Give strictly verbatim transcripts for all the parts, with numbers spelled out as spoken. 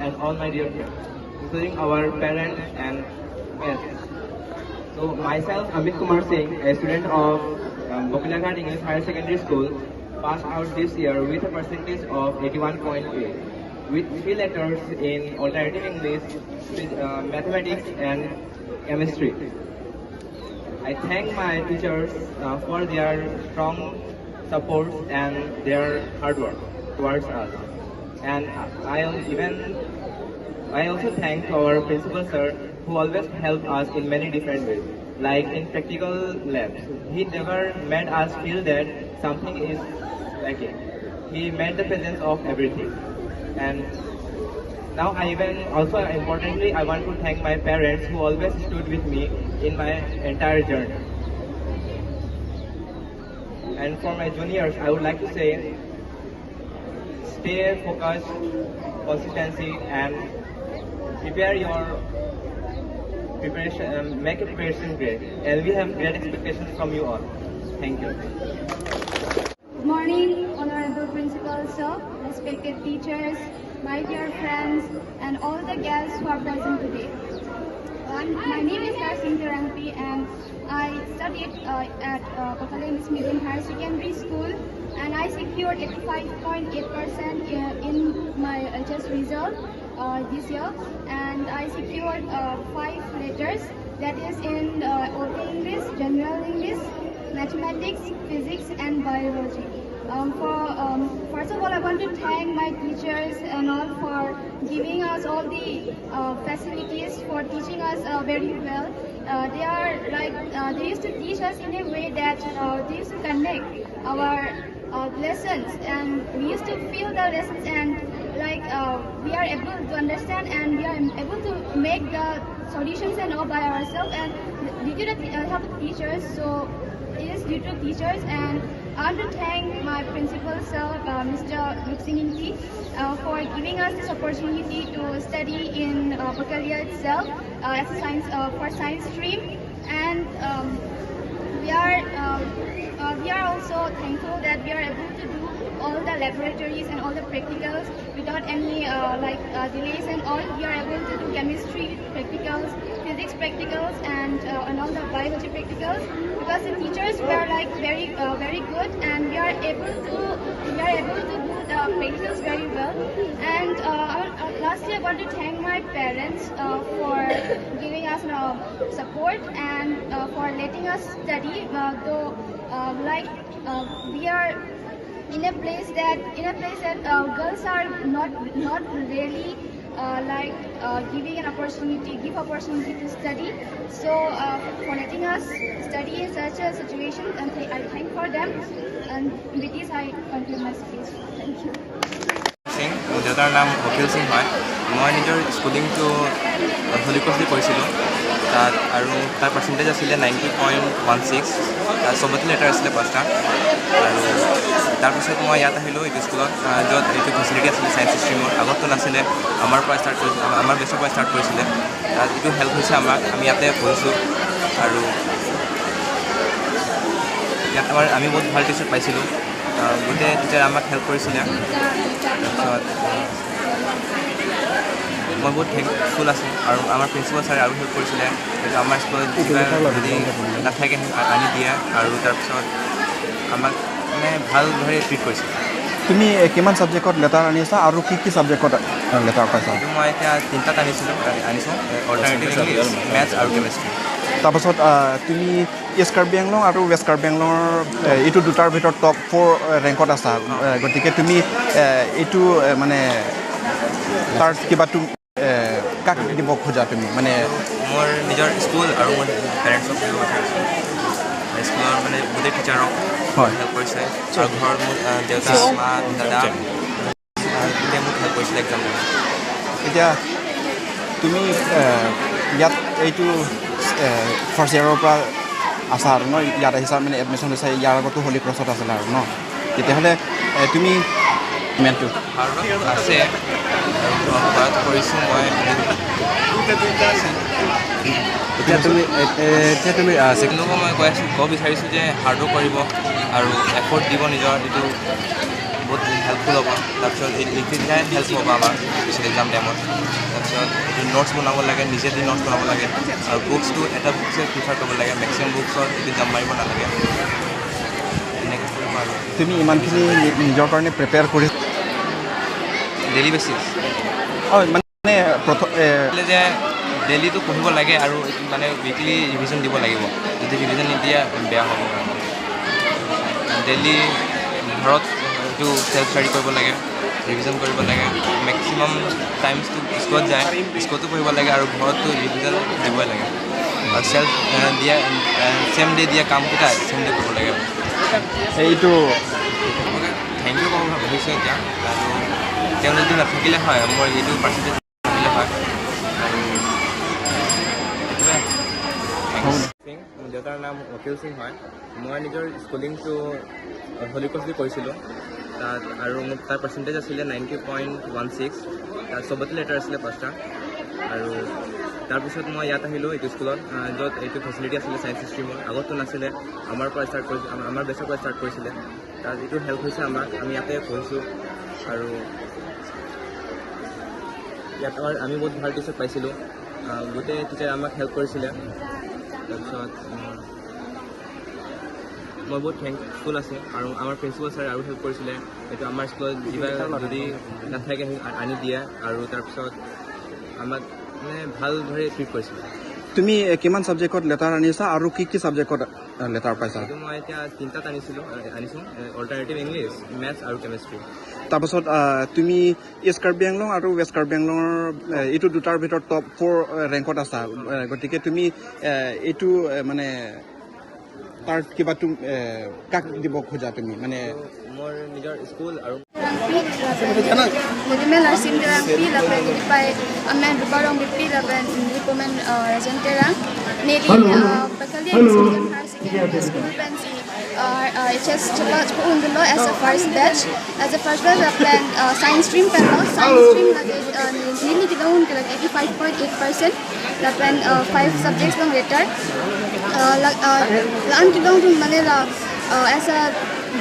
and all my dear friends, including our parents and guests. So myself, Amit Kumar Singh, a student of um, Bakailiaghat English Higher Secondary School, passed out this year with a percentage of eighty-one point eight, with three letters in alternative English, phys- uh, mathematics, and chemistry. I thank my teachers uh, for their strong support and their hard work towards us. And I even I also thank our principal sir who always help us in many different ways, like in practical labs. He never made us feel that something is lacking. He made the presence of everything. And now I even also importantly I want to thank my parents who always stood with me in my entire journey. And for my juniors, I would like to say stay focused, consistency, and prepare your preparation, um, make a preparation great. And we have great expectations from you all. Thank you. Good morning, Honorable Principal Sir, respected teachers, my dear friends, and all the guests who are present today. Um, my name is Narsing Terangpi and I studied uh, at uh, Bakalia English Medium Higher Secondary School and I secured eighty-five point eight percent in, in my H S result uh, this year and I secured uh, five letters, that is in uh, Urdu English, General English, Mathematics, Physics and Biology. Um, for um, first of all, I want to thank my teachers and all for giving us all the uh, facilities, for teaching us uh, very well. Uh, they are like uh, they used to teach us in a way that uh, they used to connect our uh, lessons, and we used to feel the lessons, and like uh, we are able to understand, and we are able to make the solutions and all by ourselves, and due to the uh, help of teachers. So it is due to teachers, and I want to thank my principal sir, uh, Mister Luksing Ingti, uh, for giving us this opportunity to study in uh, Bakalia itself uh, as a science uh, for science stream, and um, we are uh, uh, we are also thankful that we are able to do all the laboratories and all the practicals without any uh, like uh, delays and all. We are able to do chemistry practicals, physics practicals, and uh, and all the biology practicals because the teachers were like very uh, very good, and we are able to we are able to do the practicals very well. And uh, uh, lastly, I want to thank my parents uh, for giving us uh, support and uh, for letting us study. Uh, though uh, like uh, we are in a place that in a place that uh, girls are not not really uh, like uh, giving an opportunity, give opportunity to study. So uh, for letting us study in such a situation, and th- I thank for them. And with this, I conclude my speech. Thank you. Singh. মোৰ দেউতাৰ নাম অখিল সিং হয়। মই নিজৰ স্কুলিংটো হলি ক্ৰছত কৰিছিলোঁ। তাত আৰু তাৰ পাৰ্চেণ্টেজ আছিলে নাইণ্টি পইণ্ট ওৱান ছিক্স। তাত চবতে লেটাৰ আছিলে পাঁচটা। আৰু তাৰপিছত মই ইয়াত আহিলোঁ এইটো স্কুলত, আহ, য'ত এইটো ফেচিলিটি আছিলে ছায়েন্স ষ্ট্ৰীমৰ। আগততো নাছিলে, আমাৰ পৰা ষ্টাৰ্ট কৰিছিলে, আমাৰ বেচৰ পৰা ষ্টাৰ্ট কৰিছিলে। তাত এইটো হেল্প হৈছে আমাক, আমি ইয়াতে পঢ়িছোঁ। আৰু ইয়াত আমাৰ আমি বহুত ভাল টিচাৰ পাইছিলোঁ। আহ, গোটেই টিচাৰে আমাক হেল্প কৰিছিলে। তাৰপিছত মই বহুত থেংকফুল আছোঁ। আৰু আমাৰ প্ৰিন্সিপাল ছাৰে আৰু হেল্প কৰিছিলে। এইটো আমাৰ স্কুলত কিবা যদি নাথাকে, আ- আনি দিয়ে। আৰু তাৰপিছত আমাক মানে ভালদৰে ট্ৰিট কৰিছে। তুমি এ, কিমান ছাবজেক্টত লেটাৰ আনিছা আৰু কি কি ছাবজেক্টত লেটাৰ পাইছা? এইটো মই এতিয়া তিনিটাত আনিছিলোঁ, আ- আনিছোঁ, অল্টাৰনেটিভ ইংলিছ, মেথছ আৰু কেমেষ্ট্ৰি। তাৰপাছত আ, তুমি ইষ্ট কাৰ্বি আংলং আৰু ৱেষ্ট কাৰ্বি আংলঙৰ এ, এইটো দুটাৰ ভিতৰত টপ ফ'ৰ ৰেংকত আছা। এ, গতিকে তুমি এ, এইটো এ, মানে তাৰ কিবা তুমি এ, কাক দিব খোজা তুমি মানে? মোৰ নিজৰ স্কুল আৰু মোৰ পেৰেণ্টছক ক'ব বিচাৰিছোঁ। স্কুলৰ মানে গোটেই টিচাৰক হয়। হেল্প কৰিছে আৰু ঘৰত মোৰ আ, দেউতা, মা, দাদা, আ, গোটেই মোক হেল্প কৰিছিলে এক্সাম দিওঁতে। এতিয়া তুমি এ, ইয়াত এইটো ফাৰ্ষ্ট ইয়েৰৰ পৰা আছা আৰু ন? ইয়াত আহিছা মানে এডমিশ্যন লৈছা, ইয়াৰ আগতো হলি ক্ৰছত আছিলা আৰু ন? তেতিয়াহ'লে এ, তুমি মেনটো হাৰ্ড ৱৰ্ক আছে আৰু ঘৰত কৰিছোঁ মই। এতিয়া তুমি এ- এ- এতিয়া তুমি আহ, চেক- তেওঁলোকক মই কৈ আছোঁ, ক'ব বিচাৰিছোঁ যে হাৰ্ড ৱৰ্ক কৰিব আৰু এফৰ্ট দিব নিজৰ যিটো বহুত হেল্পফুল হ'ব। তাৰপিছত এই লিখিত হেল্প হ'ব আমাৰ পিছত এক্সাম টাইমত। তাৰপিছত এইটো নোটছ বনাব লাগে, নিজে দি নোটছ বনাব লাগে। আৰু বুকছটো এটা বুকছে প্ৰিফাৰ কৰিব লাগে, মেক্সিমাম বুকছত এইটো জাম্প মাৰিব নালাগে। এনেকৈ কৰিব আৰু। তুমি ইমানখিনি নি- নিজৰ কাৰণে প্ৰিপেয়াৰ কৰি ডেইলি বেচিছ। হয়, মানে প্ৰথম এ, যে ডেইলিটো পঢ়িব লাগে আৰু এইটো মানে উইকলি ৰিভিজন দিব লাগিব। যদি ৰিভিজন নিদিয়ে বেয়া হ'ব। ডেইলি ঘৰত এইটো চেল্ফ ষ্টাডি কৰিব লাগে, ৰিভিজন কৰিব লাগে। মেক্সিমাম টাইমছটো স্কুলত যায়, স্কুলতো পঢ়িব লাগে আৰু ঘৰততো ৰিভিজন দিবই লাগে। আৰু চেল্ফ দিয়া ছেম ডে দিয়া কামকেইটা ছেম ডে কৰিব লাগে। এইটো থেংক ইউ ক'ব বিচাৰিছোঁ এতিয়া। আৰু তেওঁ যদি নাথাকিলে হয়, মই এইটো পাৰ্চেণ্টেজ নাথাকিলে হয়। আৰু এইটোৱে। Thank you. সিং, মোৰ দেউতাৰ নাম অখিল সিং হয়। মই নিজৰ স্কুলিংটো হলি ক্ৰছত কৰিছিলোঁ। তাত আৰু মোৰ তাৰ পাৰ্চেণ্টেজ আছিলে নাইণ্টি পইণ্ট ওৱান ছিক্স। তাত চবতে লেটাৰ আছিলে পাঁচটা। আৰু তাৰপিছত মই ইয়াত আহিলোঁ, এইটো স্কুলত, আহ, য'ত এইটো ফেচিলিটি আছিলে ছায়েন্স ষ্ট্ৰীমৰ। আগততো নাছিলে, আমাৰ পৰা ষ্টাৰ্ট কৰিছিল, আমাৰ বেচৰ পৰা ষ্টাৰ্ট কৰিছিলে। তাত যিটো হেল্প হৈছে আমাক, আমি ইয়াতে পঢ়িছোঁ। আৰু ইয়াত আমাৰ, আমি বহুত ভাল টিচাৰ পাইছিলোঁ। আহ, গোটেই টিচাৰে আমাক হেল্প কৰিছিলে। তাৰপিছত, উম, মই বহুত থেংকফুল আছোঁ। আৰু আমাৰ প্ৰিন্সিপাল ছাৰে আৰু হেল্প কৰিছিলে। এইটো আমাৰ স্কুলত কিবা যদি নাথাকে, আ-, আনি দিয়ে। আৰু তাৰপিছত আমাক মানে ভালদৰে ট্ৰিট কৰিছিলে। তুমি এ, কিমান ছাবজেক্টত লেটাৰ আনিছা আৰু কি কি ছাবজেক্টত এ, লেটাৰ পাইছা? এইটো মই এতিয়া তিনিটাত আনিছিলোঁ, আ-, আনিছোঁ, এ, অল্টাৰনেটিভ ইংলিছ, মেথছ আৰু কেমেষ্ট্ৰি। তাৰপাছত আ, তুমি ইষ্ট কাৰ্বি আংলং আৰু ৱেষ্ট কাৰ্বি আংলঙৰ এ, এইটো দুটাৰ ভিতৰত টপ ফ'ৰ এ, ৰেংকত আছা। এ, গতিকে তুমি এ, এইটো এ, মানে তাৰ কিবা তুমি এ, কাক দিব খোজা তুমি মানে? মোৰ নিজৰ স্কুল আৰু Terangpi, lapen Nedimal Arsing Terangpi, lapen Nedipai Amen Rupa Rongpipi, lapen Nedipomen, uh, Rajan Terang. Neli, uh, faculty admission higher secondary school pensi, uh, uh, H S chepa-, chepa-undunlo as a first batch. As a first batch lapen, uh, science stream penlo, science stream lake, uh, neli kelong ke lake eighty five point eight percent. Lapen, uh, five subjects along letter. Uh, la, uh, la-an kelong atum mane la, uh, as a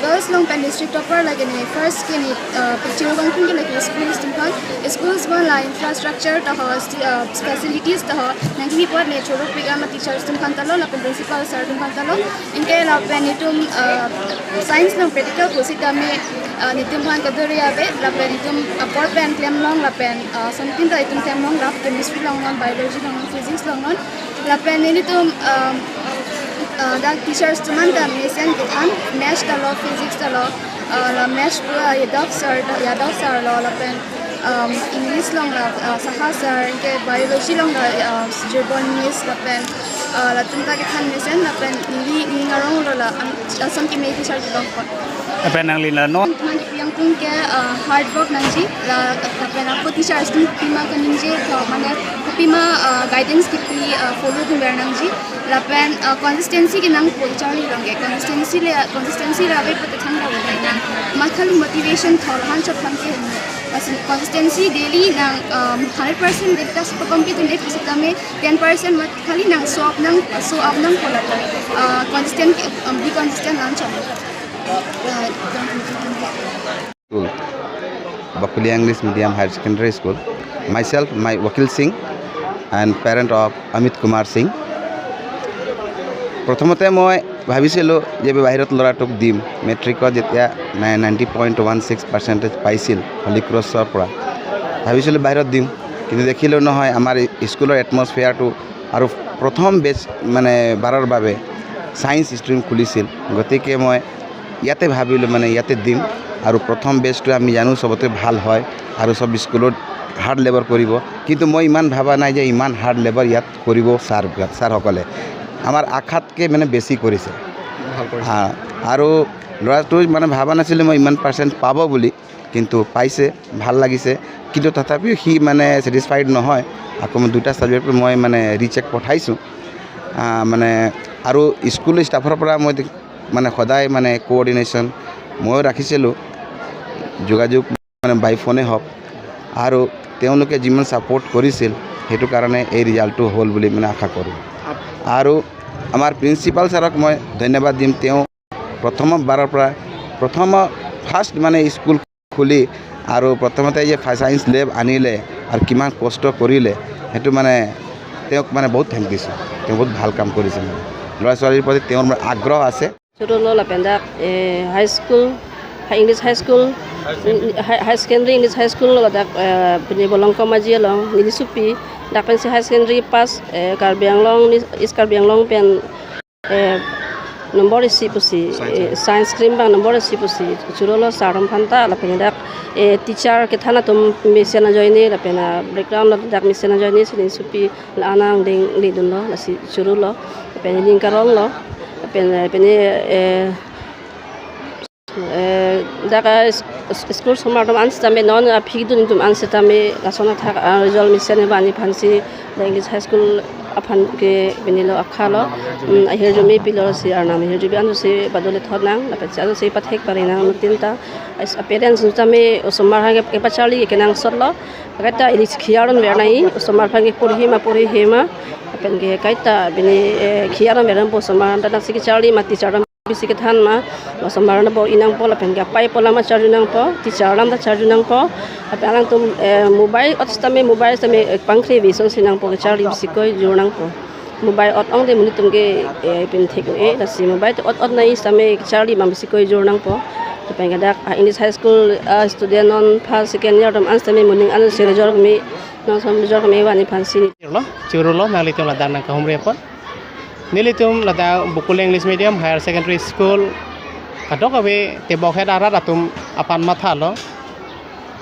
girls along pen district topper lake ne first ke ne, uh, picture bang ke lake schools atum aphan, schools aphan la infrastructure ta ho, sti-, uh, facilities ta ho, nangkepi apot ne choro pik ama teachers atum aphan ta lo, lapen principal sir atum aphan ta lo. Anke lapen itum, uh, science along practical pusitame, uh, netum aphan kaduri ave, lapen itum apor pen klemlong, lapen, uh, something ta itum klemlong, lab chemistry along non, biology along non, physics along non. Lapen nelitum, um, uh, dak teachers atum aphan ta mesen kethan, maths ta lo, physics ta lo, uh, la maths pura Yadav sir ta, Yadav sir lo, lapen, um, English along la, uh, Saha sir, anke biology along la, uh, Jubon Miss, lapen, uh, latum ta kethan mesen, lapen neli ning arong lo la, um, asam keme teacher kelong apot. Lapen nangli la non? Teman kepi angtung ke, uh, hard work nangji, la, lapen ako teachers atum pima kaningje tho, mane pima, uh, guidance kepi, uh, follow dun ber nangji. Lapen, uh, consistency ke nangpo charli along ke. Consistency le, consistency le ave pute thang ra ave nang. Mathal motivation tho han chot phan ke. Bas consistency daily nang, um, hundred percent de ta super compete de pusitame ten percent mat khali nang show up nang, show up nangpo la. Uh, consistent, um, be consistent lang chot. Uh, School, Bakulia English Medium Higher Secondary School. Myself, my Wakil Singh and parent of Amit Kumar Singh. প্ৰথমতে মই ভাবিছিলোঁ যে বাহিৰত ল'ৰাটোক দিম, মেট্ৰিকত যেতিয়া ninety point one six percentage পাইছিল হলি ক্ৰছৰ পৰা, ভাবিছিলোঁ বাহিৰত দিম, কিন্তু দেখিলোঁ নহয়, আমাৰ স্কুলৰ এটমছফিয়াৰটো আৰু প্ৰথম বেচ মানে বাৰৰ বাবে ছায়েন্স ষ্ট্ৰীম খুলিছিল, গতিকে মই ইয়াতে ভাবিলোঁ মানে ইয়াতে দিম। আৰু প্ৰথম বেচটো আমি জানো চবতকৈ ভাল হয় আৰু চব স্কুলত হাৰ্ড লেবাৰ কৰিব, কিন্তু মই ইমান ভবা নাই যে ইমান হাৰ্ড লেবাৰ ইয়াত কৰিব ছাৰ, ছাৰসকলে আমাৰ আশাতকৈ মানে বেছি কৰিছে। ভাল কৰিছে। হা, আৰু ল'ৰাটো মানে ভবা নাছিলোঁ মই ইমান পাৰ্চেণ্ট পাব বুলি, কিন্তু পাইছে, ভাল লাগিছে। কিন্তু তথাপিও সি মানে ছেটিছফাইড নহয়। আকৌ মই দুটা ছাবজেক্ট মই মানে ৰিচেক পঠাইছোঁ। আহ, মানে আৰু স্কুল ষ্টাফৰ পৰা মই মানে সদায় মানে কোঅৰ্ডিনেশ্যন ময়ো ৰাখিছিলোঁ, যোগাযোগ মানে বাই ফোনে হওক, আৰু তেওঁলোকে যিমান ছাপোৰ্ট কৰিছিল সেইটো কাৰণে এই ৰিজাল্টটো হ'ল বুলি মানে আশা কৰোঁ। আৰু আমাৰ প্ৰিন্সিপাল ছাৰক মই ধন্যবাদ দিম, তেওঁ প্ৰথমবাৰৰ পৰা, প্ৰথম ফাৰ্ষ্ট মানে স্কুল খুলি আৰু প্ৰথমতে যে চায়েন্স লেব আনিলে আৰু কিমান কষ্ট কৰিলে, সেইটো মানে তেওঁক মানে বহুত থেংক দিছোঁ। তেওঁ বহুত ভাল কাম কৰিছে মানে। ল'ৰা ছোৱালীৰ প্ৰতি তেওঁৰ মানে আগ্ৰহ আছে। Churolo lapen dak, eh, high school, high English high school, high, high secondary English high school lo dak, eh, pini Bolongkom Maji along neli sopi, dak pensi high secondary pass, eh, Karbi Anglong, East Karbi Anglong pen, eh, number isi pusi, science, eh, science stream abang number isi pusi churolo sir atum aphanta lapen dak, eh, teacher kethan atum mesen ajoine lapen, ah, background lo dak mesen ajoine si neli sopi la-an angdeng ledunlo, lasi churolo, lapen ning karonglo, lapen, eh, pini, eh, eh, dak, ah, s-, s-, school osomar atum an sitame non, ah, aphi dun atum an sitame lason athak, ah, result mesen abang nephan si dak English high school aphan ke pini lo akha lo, mm, ahirjume pilo si arnam ahirjume ansi badole thot nang, lapen si ansi pathek pare nang nutin ta, as a parents sitame osomar aphan ke, kepacharli kenangsot lo, kaita ili khiaron ver nai, osomar aphan ke porhi ma porhi he ma, lapen ke kaita pini, eh, khiaron ver nangpo osomar aphan ta nasi kecharli ma teacher atum bisi kethan ma, osomar na bor-i nangpo lapen ke apai apo alam ta charju nangpo, teacher alam ta charju nangpo, lapen alangtum, eh, mobile ot sitame mobile sitame, eh, pangkre vi asonsi nangpo kecharli bisi koi jor nangpo. Mobile ot ong de monit atum ke, eh, pin thek-e, lasi mobile ot ot nai sitame kecharli abang bisi koi jor nangpo. Lapen ke dak, ah, English high school, ah, student non first second year atum an sitame moning an si result keme, non som result keme abang nephan si ni. Churolo, churolo, nanglitum ladak nangkahumri apot. Nelitum ladak Bokolia English Medium Higher Secondary School kadokave tebok het arat atum aphan mathalo.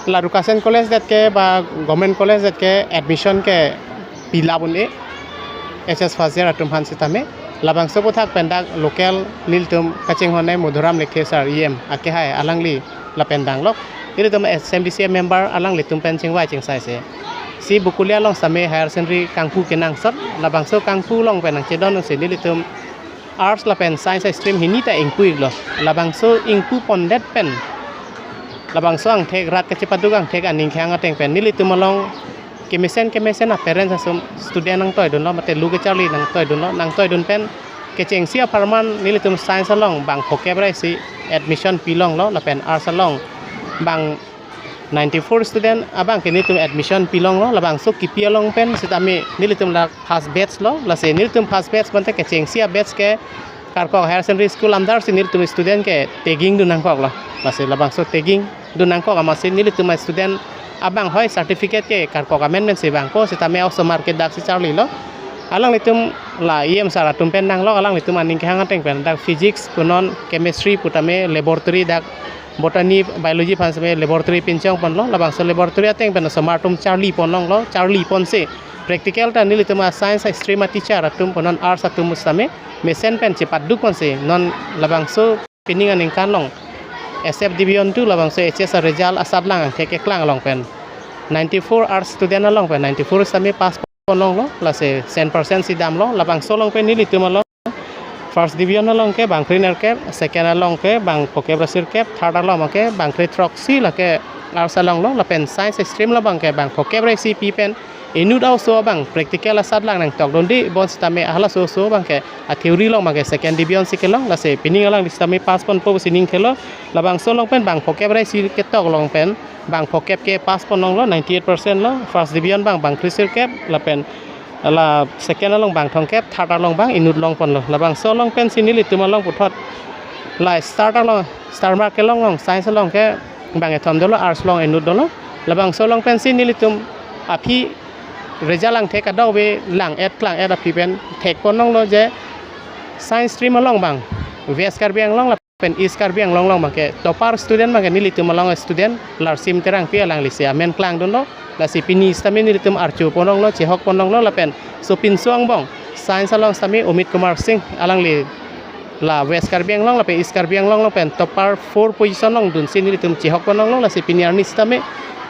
La Rukasen College det ke ba Government College det ke admission ke pilap un-e H S first year atum aphan sitame. Labangso aphuthak pen dak local nelitum kachinghon nai Madhuram Lekthe sir E M akehai alangli lapen danglok. Nelitum S M D C member alanglitum pen chingvai chingsai se. Si Bokolia along sitame higher secondary kangpu kenangsot, labangso kangpu along pen nangchedon si nelitum arts lapen science stream hini ta ingpu-iklo. Labangso ingpu pondet pen, labangso angthek rat kachepaduk angthek aning kehang ateng pen nelitum along kemesen kemesen a parents atum student nangtoidunlo, mate lu kecharli nangtoidunlo, nangtoidun pen kechengsi apharman nelitum science along bang phokep ra isi admission pilonglo, lapen arts along bang ninety-four student abang ke nelitum admission pilonglo, labangso kipi along pen sitame nelitum la first batch lo, lasi nelitum first batch mate kechengsi a batch ke Karkok Higher Secondary School under si nelitum student ke tagging dun nangkoklo, lasi labangso tagging dun nangkok amatsi nelitum a student abang hoi certificate ke Karkok amen men si vangpo sitame osomar ke dak si charlilo. Alanglitum la E M sir atum pen nanglok, alanglitum aning kehang ateng pen dak physics punon chemistry putame laboratory dak botany biology aphan sitame laboratory pinchong ponlo, labangso laboratory ateng pen osomar atum charli ponlonglo, charli ponsi practical ta nelitum a science stream a teacher atum punon arts atum sitame mesen pen chepaduk ponsi non labangso pining aningkan along S F division two labangso H S a result asatlang angthek keklang along pen ninety-four arts student along pen ninety-four sitame pass ponlonglo, lasi cent percent si damlo. Labangso along pen nelitum along first division along ke bang phli nerkep, second along ke bang phokep ra sirkep, third along ke bang phli throksi lake arts along lo, lapen science stream lo abang ke bang phokep ra isi pi pen inut a-oso abang practical asatlang nangtokdunde bonsitame halaso oso abang ke a theory along abang ke second division si kelong, lasi pining alangli sitame pass ponpo pusi ning khelo. Labangso along pen bang phokep ra isi ketok along pen bang phokep ke pass ponlonglo, ninety-eight percent lo, first division abang bang phli sirkep, lapen la second along bang thomkep, third along abang inut long ponlo. Labangso along pensi nelitum along puthot la star along, star mark kelong along science along ke bang kethom dolo, arts along inut dolo. Labangso along pensi nelitum aphi result angthek kadokave lang-et klang-et aphi pen thek ponlonglo je science stream along abang West Karbi Anglong lapen East Karbi Anglong along abang ke topper student abang ke nelitum along student Larsim Terangpi, alanglisi amen klangdunlo. Lasi pini sitame nelitum archo ponlonglo, chehok ponlonglo, lapen sopinso angbong science along sitame Amit Kumar Singh, alangli la West Karbi Anglong lapen East Karbi Anglong along pen topper four position along dunsi nelitum chehok ponlonglo. Lasi pini arni sitame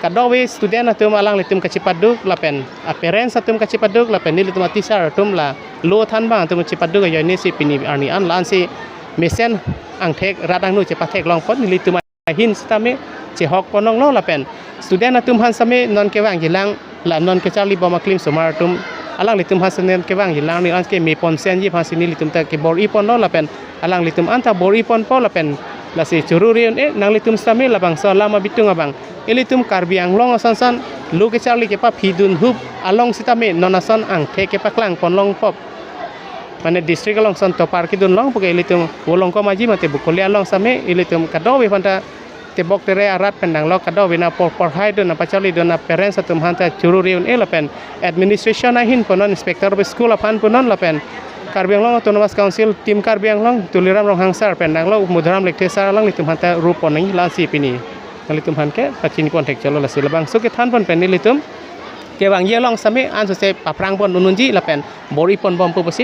kadokave student atum alanglitum kachepaduk lapen a parents atum kachepaduk lapen nelitum a teacher atum la lo than abang atum chepaduk ajoine si pini arni an la-ansi mesen angthek rat angno chepatheklong pon nelitum ahin sitame chehok ponlonglo, lapen student atum aphan sitame non kevangjilang, la non kecharli bom aklim osomar atum, alanglitum aphan sitame kevangjilang ni anke me ponsenji aphansi nelitum ta kebor-i ponlo, lapen alanglitum anta bor-i ponpo, lapen Lasi churu-ri un-e nanglitum sitame labangso alam abitung abang ilitum Karbi Anglong ason son lo kecharli kepaphi dunhup along sitame non ason angthek kepaklang ponlongpo. Mane district along son topar kedun long puke ilitum Volongkom Aji mate Bokolia along sitame ilitum kadokave aphanta tebok tere arat pen danglo kadokave na por porhai dun apacharli dun a parents atum aphanta churu-ri un-e lapen administration ahin punon, inspector of school aphan punon lapen Karbi Anglong Autonomous Council Team Karbi Anglong Tuliram Ronghang sir pen danglo Madhuram Lekthe sir alanglitum aphanta ru pon nangji lasi pini nanglitum aphan ke pachini pon thek cholo. Lasi labangso kethan pon pen nelitum kevangji along sitame ansose paphrang pon un-unji lapen bor-i pon bom pu pusi